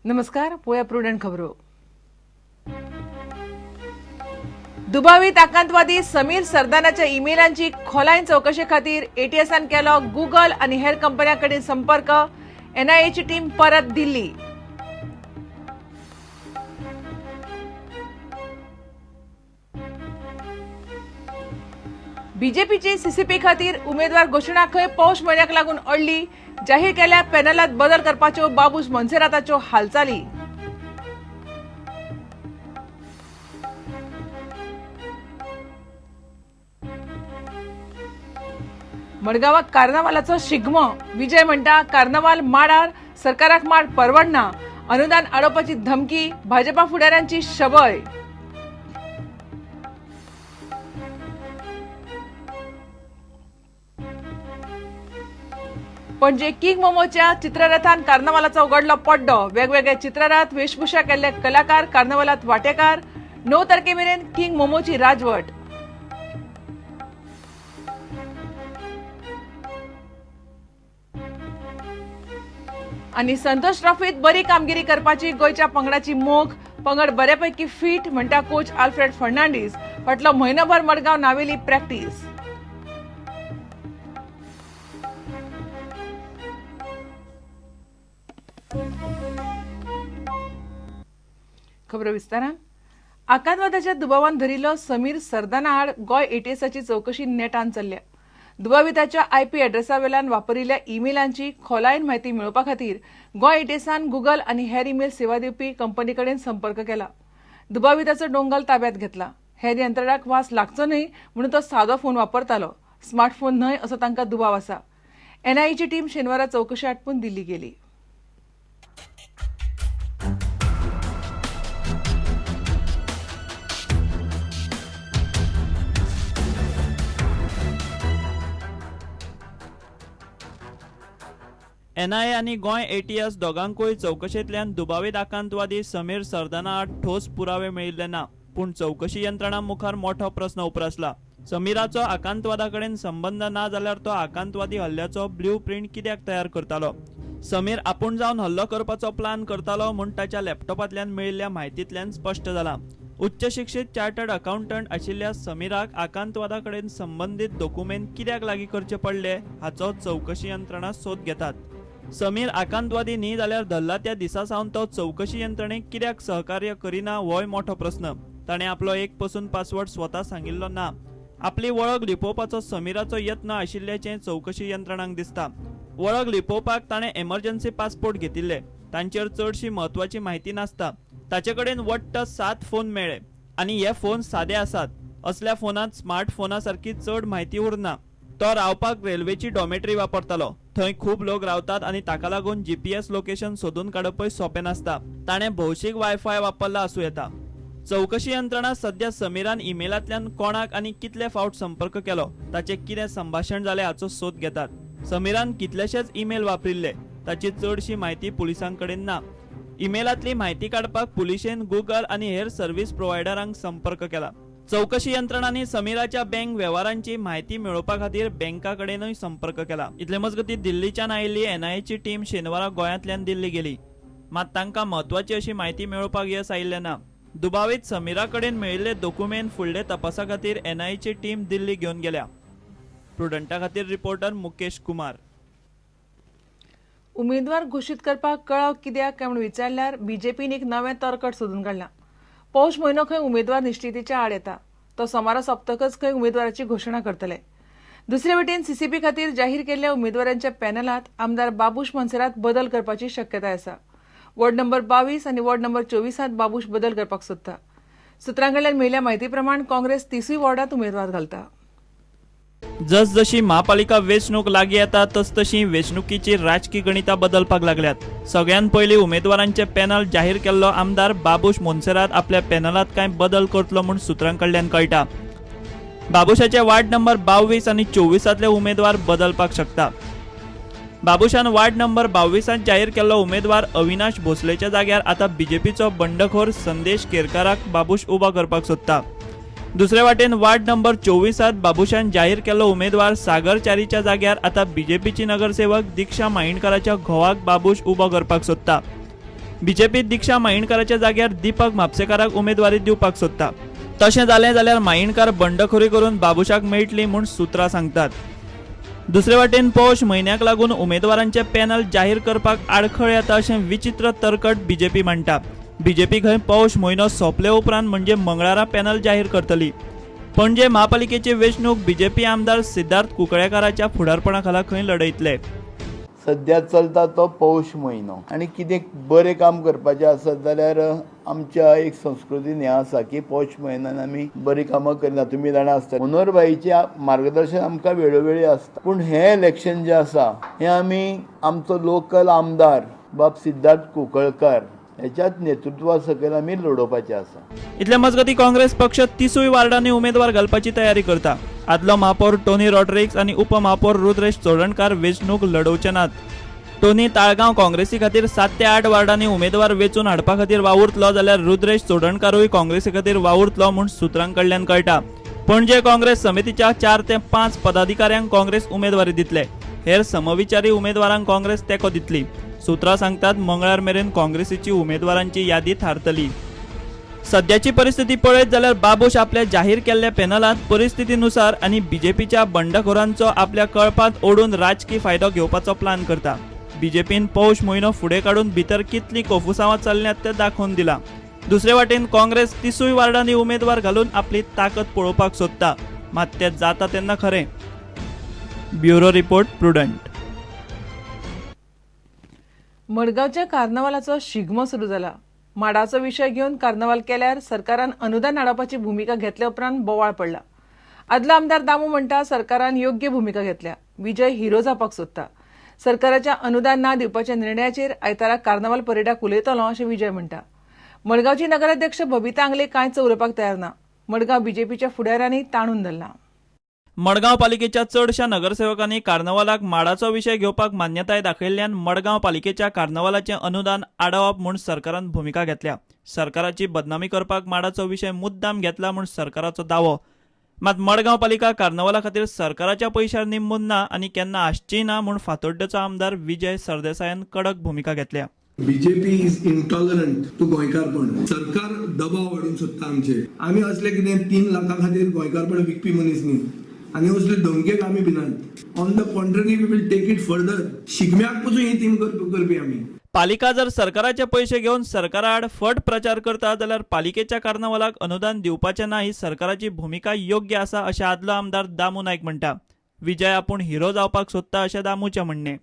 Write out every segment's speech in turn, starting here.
नमस्कार, पोया प्रुडंट खबरो. दुबावीत आकांतवादी समीर सरदानाच्या ईमेलांची खोलायेन चवकशे खातीर एटीएसान केलो गुगल आनी हेर कंपन्यां कडेन संपर्क. एनआयएची टीम परत दिल्ली. बीजेपीची सीसीपी खातीर उमेदवार घोशणा खंय पौष म्हयन्याक लागून अडली. जाहीर केल्या पॅनलात बदल करपाच्यो बाबूश मोन्सेराताच्यो हालचाली. मडगांवात कार्नावालाचो शिगमो. विजय म्हणटा कार्नावाल माडार, सरकाराक माड परवडना. अनुदान आडोवपाची धमकी, भाजपा फुडाऱ्यांची शबय. पणजे किंग मोमोच्या चित्ररथान कार्नावालाचो उगडलो पड्डो. वेगवेगळे चित्ररथ, वेशभूषा केल्ले कलाकार कार्नावालात वांटेकार. 9 तारखे मेरेन किंग मोमोची राजवट. आनी संतोष ट्रॉफीत बरी कामगिरी करपाची गोंयच्या पंगडाची मोख. पंगड बऱ्यापैकी फिट म्हणटा कोच आल्फ्रेड फर्नांडीस. फाटलो म्हयनोभर मडगांव नावेली प्रॅक्टीस. खबरो विस्तारान. आकांतवादाच्या दुबावान धरिल्लो समीर सरदाना आड गोंय एटीएसाची चवकशी नेटान चल्ल्या. दुबाविताच्या आयपी एड्रेसा वेल्यान वापरिल्ल्या ईमेलांची खोलायेन म्हायती मेळोवपा खातीर गोंय एटीएसान गुगल आनी हेर ईमेल सेवा दिवपी कंपनी कडेन संपर्क केला. दुबाविताचो डोंगल ताब्यात घेतला. हेर यंत्रणांक वास लागचो न्हय म्हणून तो सादो फोन वापरतालो, स्मार्टफोन न्हय असो तांकां दुबाव आसा. एनआयएची टीम शेनवारा चवकशी आटपून दिल्ली गेली. एनआयए आनी गोंय एटीएस दोगांकूय चवकशेंतल्यान दुबावीत आकांतवादी समीर सरदाना आड ठोस पुरावे मेळिल्ले ना. पूण चवकशी यंत्रणा मुखार मोठो प्रस्न उप्रासला. समीराचो आकांतवादा कडेन संबंद ना जाल्यार तो आकांतवादी हल्ल्याचो ब्लू प्रिंट कित्याक तयार करतालो? समीर आपूण जावन हल्लो करपाचो प्लान करतालो म्हूण ताच्या लॅपटॉपांतल्यान मेळिल्ल्या म्हायतींतल्यान स्पश्ट जाला. उच्च शिक्षीत चार्टर्ड अकाउंटंट आशिल्ल्या समीराक आकांतवादा कडेन संबंदीत दोकुमेंत कित्याक लागीं करचे पडले हाचो चवकशी यंत्रणा सोद घेतात. समीर आकांतवादी न्ही जाल्यार धरला त्या दिसा सावन तो चवकशी यंत्रणेक कित्याक सहकार्य करिना होय मोठो प्रस्न. ताणें आपलो एक पसून पासवर्ड स्वता सांगिल्लो ना. आपली वळख लिपोवपाचो समीराचो यत्न आशिल्ल्याचें चवकशी यंत्रणांक दिसता. वळख लिपोवपाक ताणें एमर्जन्सी पासपोर्ट घेतिल्ले. तांचेर चडशी म्हत्वाची म्हायती नासता. ताचे कडेन वट्ट 7 फोन मेळ्ळे आनी हे फोन सादे आसात. असल्या फोनांत स्मार्टफोना सारकी चड म्हायती उरना. तो रावपाक रेल्वेची डॉमेट्री वापरतालो. थंय खूब लोक रावतात आनी ताका लागून जीपीएस लोकेशन सोदून काडपय सोंपें नासता. ताणें भौशीक वायफाय वापरला आसूं येता. चवकशी यंत्रणा सद्या समीरान ईमेलांतल्यान कोणाक आनी कितले फावट संपर्क केलो, ताचें कितें संभाशण जालें हाचो सोद घेतात. समीरान कितलेशेच ईमेल वापरिल्ले, ताची चडशी म्हायती पुलिसां कडेन ना. ईमेलांतली म्हायती काडपाक पुलिशेन गुगल आनी हेर सर्व्हिस प्रोवायडरांक संपर्क केला. चवकशी यंत्रणांनी समीराच्या बँक वेव्हारांची म्हायती मेळोवपा खातीर बँका कडेनूय संपर्क केला. इतले मजगतीं दिल्लीच्यान आयिल्ली एनआयएची टीम शेनवारा गोंयांतल्यान दिल्ली गेली. मात तांकां म्हत्वाची अशी म्हायती मेळोवपाक येस आयिल्लें ना. दुबावीत समीरा कडेन मेळिल्ले दोकुमेंत फुडले तपासा खातीर एनआयएची टीम दिल्ली घेवन गेल्या. प्रुडंटा खातीर रिपोर्टर मुकेश कुमार. उमेदवार घोशीत करपाक कळाव कित्याक काय म्हूण विचारल्यार बीजेपीन एक नवें तर्कट सोदून काडलां. पौष म्हयनो खंय उमेदवार निश्चितीच्या आड येता. तो सोमारा सोंपतकच खंय उमेदवाराची घोशणा करतले. दुसरे वटेन सीसीपी खातीर जाहीर केल्ल्या उमेदवारांच्या पॅनलात आमदार बाबूश मोन्सेरात बदल करपाची शक्यताय आसा. वॉर्ड नंबर 22 आनी वॉर्ड नंबर 24 बाबूश बदल करपाक सोदता. सुत्रां कडल्यान मेळिल्ल्या म्हायती प्रमाण काँग्रेस 30 वॉर्डांत उमेदवार घालता. जसजशी महापालिका वेंचणूक लागीं येता तसतशी वेंचणुकीची राजकी गणितां बदलपाक लागल्यात. सगळ्यान पयलीं उमेदवारांचे पॅनल जाहीर केल्लो आमदार बाबूश मोन्सेरात आपल्या पॅनलांत कांय बदल करतलो म्हूण सुत्रां कडल्यान कळटा. बाबूशाचे वार्ड नंबर 22 आनी 24 उमेदवार बदलपाक शकता. बाबूशान वार्ड नंबर 22 जाहीर केल्लो उमेदवार अविनाश भोसलेच्या जाग्यार आतां बीजेपीचो बंडखोर संदेश केरकाराक बाबूश उबो करपाक सोदता. दुसरे वाटेन वार्ड नंबर 24 बाबूशान जाहीर केल्लो उमेदवार सागर चारीच्या जाग्यार आतां बीजेपीची नगरसेवक दीक्षा माईणकाराच्या घोवाक बाबूश उबो करपाक सोदता. बीजेपी दीक्षा माईणकाराच्या जाग्यार दीपक म्हापसेकाराक उमेदवारी दिवपाक सोदता. तशें जालें जाल्यार माईणकार बंडखोरी करून बाबुशाक मेळटली म्हूण सुत्रां सांगतात. दुसरे वाटेन पौष म्हयन्याक लागून उमेदवारांचे पॅनल जाहीर करपाक आडखळ येता अशें विचित्र तर्कट बीजेपी मांडटा. बीजेपी खंय पौष म्हयनो सोंपले उपरांत म्हणजे मंगळारा पॅनल जाहीर करतली. पणजे महापालिकेची वेंचणूक बीजेपी आमदार सिद्धार्थ कुंकळ्ळेकाराच्या फुडारपणा खाला खंय लढयतले. सद्या चलता तो पौष म्हयनो आनी कितें बरें काम करपाचें आसत जाल्यार आमच्या एक संस्कृतीन हें आसा की पौष म्हयन्यान आमी बरीं कामां करिना. तुमी जाणा आसता मनोहरभाईचें मार्गदर्शन आमकां वेळोवेळी आसता, पूण हें इलेक्शन जें आसा हें आमी आमचो लोकल आमदार बाब सिद्धार्थ कुंकळकार हेच्याच नेतृत्वा सकयल आमी लडोवपाचें आसा. इतले मजगती काँग्रेस पक्ष 30 वार्डांनी उमेदवार घालपाची तयारी करता. आदलो महापौर टोनी रॉड्रिग्स आनी उपमहापौर रुद्रेश चोडणकार वेंचणूक लढोवचे नात. टोनी ताळगांव काँग्रेसी खातीर 7 ते 8 वार्डांनी उमेदवार वेंचून हाडपा खातीर वावुरतलो जाल्यार रुद्रेश चोडणकारूय काँग्रेसी खातीर वावुरतलो म्हूण सुत्रां कडल्यान कळटा. पणजे काँग्रेस समितीच्या 4 ते 5 पदाधिकाऱ्यांक काँग्रेस उमेदवारी दितले. हेर समविचारी उमेदवारांक काँग्रेस तेंको दितली. सुत्रां सांगतात मंगळार मेरेन काँग्रेसीची उमेदवारांची यादी थारतली. सद्याची परिस्थिती पळयत जाल्यार बाबूश आपल्या जाहीर केल्ल्या पॅनलांत परिस्थितीनुसार आनी बीजेपीच्या बंडखोरांचो आपल्या कळपांत ओडून राजकी फायदो घेवपाचो प्लान करता. बीजेपीन पौष म्हयनो फुडें काडून भितर कितली कोफुसांवां चल्ल्यात तें दाखोवन दिलां. दुसरे वाटेन काँग्रेस 30 वार्डांनी उमेदवार घालून आपली ताकद पळोवपाक सोदता, मात तें जाता तेन्ना खरें. Bureau report, Prudent. मडगांवच्या कार्नवालाचो शिगमो सुरू जाला. माडाचो विशय घेवन कार्नवाल केल्यार सरकारान अनुदान हाडपाची भुमिका घेतल्या उपरांत बोवाळ पडला. आदलो आमदार दामू म्हणटा सरकारान योग्य भुमिका घेतल्या. विजय हिरो जावपाक सोदता. सरकाराच्या अनुदान ना दिवपाच्या निर्णयाचेर आयतारा कार्नवाल परेडाक उलयतलो अशें विजय म्हणटा. मडगांवची नगराध्यक्ष बबिता आंगले कांयच उलोवपाक तयार ना. मडगांव बीजेपीच्या फुडाऱ्यांनी ताणून धरला. मडगांव पालिकेच्या चडशा नगरसेवकांनी कार्नवालाक माडाचो विशय घेवपाक मान्यताय दाखयल्ल्यान मडगांव पालिकेच्या कार्नवालाचें अनुदान आडावप म्हूण सरकारान भुमिका घेतल्या. सरकाराची बदनामी करपाक माडाचो विशय मुद्दाम घेतला म्हूण सरकाराचो दावो. मात मडगांव पालिका कार्नवाला खातीर सरकाराच्या पयशार निंबून ना आनी केन्ना आसचीय ना म्हूण फातोड्डेचो आमदार विजय सरदेसायान कडक भुमिका घेतल्या. बीजेपी is intolerant to गोंयकारपण. सरकार दबाव हाडूंक सोदता आमचेर. आमी असले कितें 3 लाखां खातीर गोंयकारपण विकपी मनीस न्ही आनी असले धमकेक आमी भिनात. On the contrary we will take it further. शिगम्याक पसून ही थीम करपी आमी. पालिका जर सरकाराचे पयशे घेवन सरकारा आड फट प्रचार करता जाल्यार पालिकेच्या कार्नवालाक अनुदान दिवपाचें ना ही सरकाराची भुमिका योग्य आसा अशें आदलो आमदार दामू नायक म्हणटा. विजय आपूण हिरो जावपाक सोदता अशें दामूचें म्हणणें.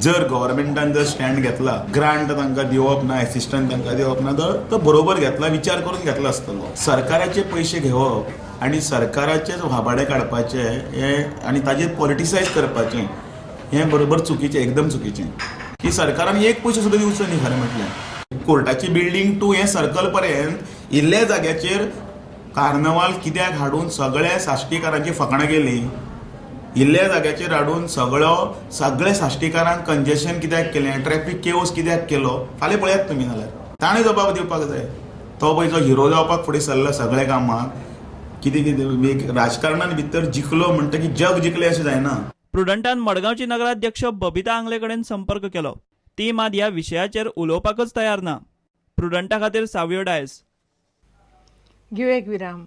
जर गव्हर्मेंटान जर स्टँड घेतला, ग्रांट तांकां दिवप ना, एसिस्टंट तांकां दिवप ना, तर तो बरोबर घेतला, विचार करून घेतला आसतलो. सरकाराचे पयशे घेवप आनी सरकाराचेच भाबाडे काडपाचे हे आनी ताजेर पॉलिटिसायज करपाचें हें बरोबर चुकीचें, एकदम चुकीचें. की सरकारान एक पयशे सुद्दां दिवचो न्ही. खरें म्हटल्यार कोर्टाची बिल्डींग टू हें सर्कल पर्यंत इल्ल्या जाग्याचेर कार्नवाल कित्याक हाडून सगळ्या साश्टीकारांची फकाणां केली. इल्ल्या जाग्याचेर हाडून सगळे साश्टीकारांक कंजेशन कित्याक केलें, ट्रॅफिक केओस कित्याक केलो, फाल्यां पळयात तुमी. जाल्यार ताणें जबाब दिवपाक जाय. तो पळय जो हिरो जावपाक फुडें सरला सगळ्या कामाक, कितें कितें एक राजकारणान भितर जिखलो म्हणटकीर जग जिखलें अशें जायना. प्रुडंटान मडगांवची नगराध्यक्ष बबिता आंगले कडेन संपर्क केलो. ती मात ह्या विशयाचेर उलोवपाकच तयार ना. प्रुडंटा खातीर सावियो डायस. घेवया एक विराम.